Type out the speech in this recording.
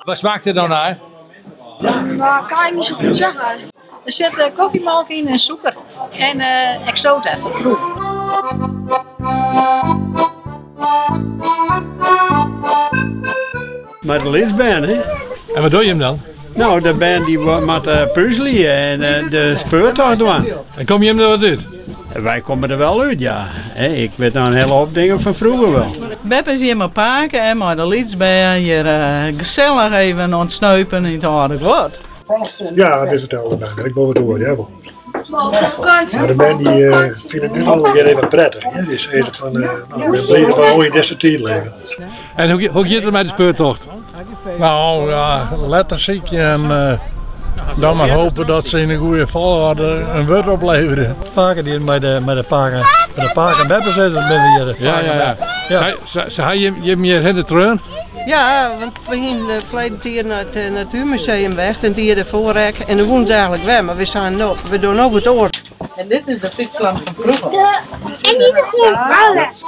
Waar smaakt het nou naar? Nou, kan ik niet zo goed zeggen. Er zit eh, koffiemelk in en sûker. En uh, exota van vroeg. Mei de lytsbern, hè. En wat doe je hem dan? Nou, de bern die moatte puzelje en eh, de speurtocht dwaan. En kom je hem er wat út? Wy komme der wel út, ja. Ik wit noch in hiele hoop dingen fan froeger wel. Bep is hjir mei pake en mei de lytsbern hjir gesellich even oan it sneupen yn it âlde guod. Ja, it is itselde bijna. Ik wol wat oer, ja wol. Mar de bern dy fine it net allegear even prettich. Dy sizze fan, no, ik bin bliid dat we al yn dizze tiid leve. En hoe, hoe giet it mei de speurtocht? Nou ja, letters sykje en dan mar hope dat se yn de goede folchoarder in wurd opleverje. Pake die mei de, mei de pake, mei de pake en beppe sizze binne we hjir. Ja, ja, ja. ja. Se, se ha jim, jim hjir hinne treaun? Ja, want we hiene ferleden tiid nei it Natuermuseum west en it jier dêrfoar ek. En dan woenen se eigentlik wer, mar we seinen no, we dogge no wat oars. En dit is de fytslamp fan froeger. En dit is alles.